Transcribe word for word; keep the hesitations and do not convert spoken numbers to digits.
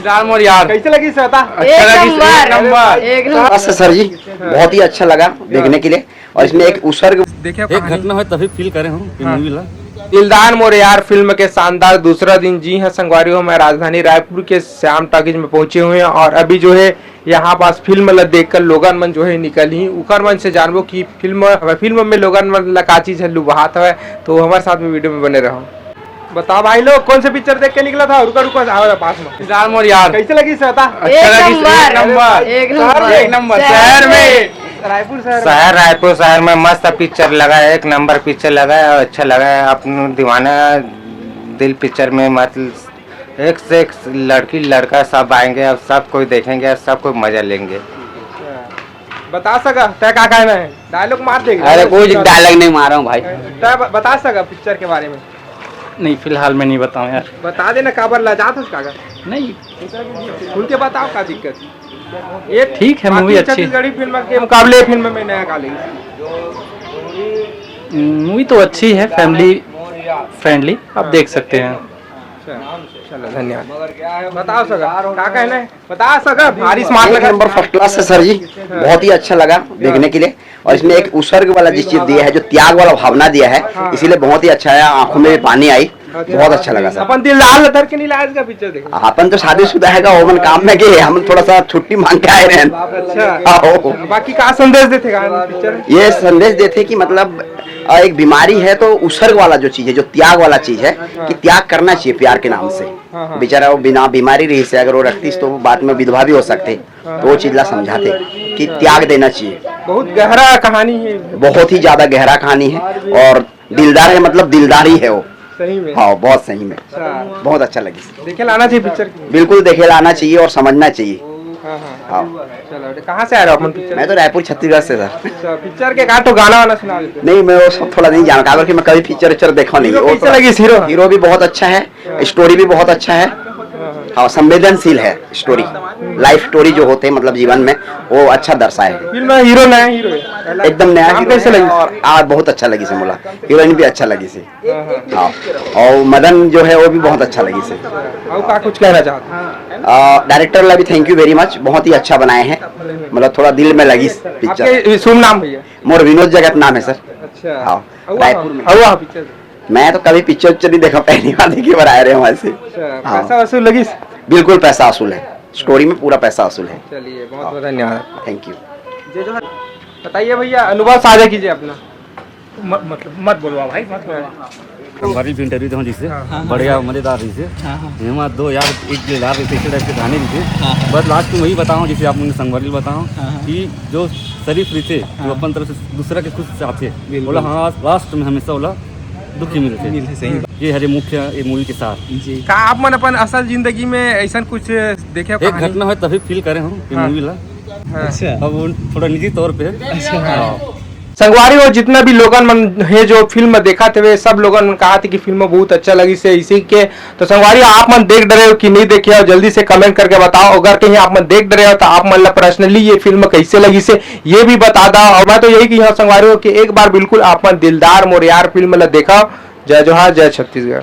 यार मोर यार, कैसे लगी श्वेता? अच्छा एक लगी, नंबर। एक नंबर। एक नंबर। बस सर जी, बहुत ही अच्छा लगा देखने के लिए। और इसमें एक उसर्ग देखे एक कहानी। घटना है तभी फील करे हम कि हाँ। मूवी ला। दिलदार मोर यार फिल्म के शानदार दूसरा दिन। जी हाँ संगवारी हो, मैं राजधानी रायपुर के श्याम टॉकीज में पहुंचे हुए हैं और अभी जो है यहाँ पास फिल्म ला देखकर लोगन मन जो है निकल ही। उकर मन से जानबो कि फिल्म, फिल्म में लोगन मन ला का चीज है लुभात हवय। तो हमारे साथ में वीडियो में बने रहो। बताओ भाई लोग, कौन से पिक्चर देख के निकला था? रुका रुका, आओ पास में। दिलदार मोर यार, कैसे लगी श्वेता? अच्छा एक लगी, नंबर। एक नंबर। एक नंबर। शहर में, एक नंबर। शहर में। रायपुर शहर में। शहर, रायपुर शहर में मस्त पिक्चर लगा है, एक नंबर पिक्चर लगा है और अच्छा लगा है। अपन दीवाना दिल पिक्चर में मतलब एक से एक लड़की लड़का सब आएंगे, अब सब कोई देखेंगे, सब कोई मजा लेंगे। अच्छा। बता सका, तय का कहना है? डायलॉग मार देगा। अरे कोई डायलॉग नहीं मारा हूँ भाई। तय ब-, बता सका पिक्चर के बारे में? नहीं, फिलहाल मैं नहीं बताऊँ यार। बता देना, काबर ला जात हस काका? नहीं। खुल के बताओ का दिक्कत। ये ठीक है, बाकी मूवी अच्छी। छत्तीसगढ़ी फिल्म के मुकाबले फिल्म में नया का लगी? मूवी तो अच्छी है, फैमिली फ्रेंडली, आप देख सकते हैं। अच्छा, चलो धन्यवाद। बताओ सका, का कहना है? बता सका, भारी स्मार्ट एक लगा। नंबर फर्स्ट क्लास है सर जी, बहुत ही अच्छा लगा देखने के लिए। और इसमें एक उसर्ग वाला जिस चीज दिया है, जो त्याग वाला भावना दिया है, हाँ। इसीलिए बहुत ही अच्छा है, आंखों में भी पानी आई, बहुत अच्छा लगा सर। अपन दिलदार ला धर के नहीं लाया इसका पिक्चर देखे। अपन तो शादीशुदा है, ओमन काम में गए, हम थोड़ा सा छुट्टी मांग के आए रहे हैं। अच्छा। हाँ। बाकी का संदेश देथे का पिक्चर? ये संदेश देथे कि मतलब अ, एक बीमारी है तो उसर्ग वाला जो चीज है, जो त्याग वाला चीज है, हाँ। कि त्याग करना चाहिए प्यार के नाम से। हाँ, हाँ। बेचारा वो बिना बीमारी रही से अगर वो रखतीस तो वो बाद में विधवा भी हो सकते, हाँ। तो वो चीज ला समझाते कि हाँ। त्याग देना चाहिए। बहुत गहरा कहानी है। बहुत ही ज्यादा गहरा कहानी है और दिलदार है, मतलब दिलदार ही है वो। सही में? हाँ, बहुत सही में। अच्छा। बहुत अच्छा लगी। देखे लाना चाहिए पिक्चर की। बिल्कुल देखे लाना चाहिए और समझना चाहिए। हाँ, हाँ। हाँ। चलो, तो कहाँ से आ रहे हो अपन पिक्चर? मैं तो रायपुर, छत्तीसगढ़ से सर। अच्छा, पिक्चर के का तो गाना वाना सुना देते। नहीं, मैं वो सब थोड़ा नहीं जानता, काबर कि मैं कभी पिक्चर उच्चर देखा नहीं। हीरो वो कैसे थोड़ा लगी इस हीरो? हीरो भी बहुत अच्छा है, हाँ। स्टोरी भी बहुत अच्छा है। हाँ, हाँ। हाँ, संवेदनशील है स्टोरी, लाइफ स्टोरी जो होते हैं मतलब जीवन में, वो अच्छा दर्शाए है। फिल्म में हीरो नया हीरो है। एकदम नया नाम हीरो कैसे है लगी? और आ, बहुत अच्छा लगी से मुला, हीरोइन भी अच्छा लगी से। हाँ, हाँ। हाँ, और मदन जो है वो भी बहुत अच्छा लगी से। और का कुछ कहना चाहते हैं? आ, डायरेक्टर ला भी thank you very much, बहुत ही अच्छा बनाए हैं, मतलब थोड़ा दिल में लगी पिक्चर। आपके शुभ नाम भैया? मोर विनोद जगत नाम है सर। अच्छा। हाँ, हुआ रायपुर में। हुआ पिक्चर? मैं तो कभी पिक्चर उच्चर नहीं देखा, पहली बार देखी बार आए रहे हूँ ऐसे। अच्छा, हाँ। पैसा वसूल लगी? बिल्कुल पैसा वसूल है, स्टोरी में पूरा पैसा वसूल है। चलिए, बहुत बहुत धन्यवाद। Thank you. जय जोहार। बताइए भैया, अनुभव साझा कीजिए अपना। म-, मतलब मत बोलवा भाई, मत बोलवा। संगवारी भी इंटरव्यू देहूँ जिसे हाँ। बढ़िया मजेदार रही से। हाँ, हाँ। एमा दो यार एक दिलदार रही से, इस टाइप के गाने रही से। हाँ, हाँ। बस लास्ट में वही बताऊँ जिसे आप मुझे संगवारी बताओ हाँ, हाँ। कि जो शरीफ रही थे, जो हाँ। अपन तरफ से दूसरा के खुश चाहते, बिल्कुल। बोला हाँ, लास्ट में हमेशा बोला दुखी मिलते। मिलते, सही बात। ये हरे मुख्य ये मूवी के साथ। जी। का आप मन अपन असल जिंदगी में ऐसा कुछ देखे हो एक कहानी? घटना है तभी फील करे हम ये हाँ। मूवी ला। हाँ। अच्छा। अब वो थोड़ा निजी तौर पे। अच्छा। हाँ। संगवारी हो, जितना भी लोगन मन हे जो फिल्म देखत हवे, सब लोगन मन कहा थे कि फिल्म बहुत अच्छा लगी से इसी के। तो संगवारी, आप मन देख डरे हो कि नहीं देखे हो, जल्दी से कमेंट करके बताओ। अगर कहीं आप मन देख डरे हो तो आप मन ला पर्सनली ये फिल्म कैसे लगी से ये भी बता दो। और मैं तो यही कही हूँ संगवारी हो कि एक बार बिल्कुल आप मन दिलदार मोर यार फिल्म ला देखा। जय जोहार, जय छत्तीसगढ़।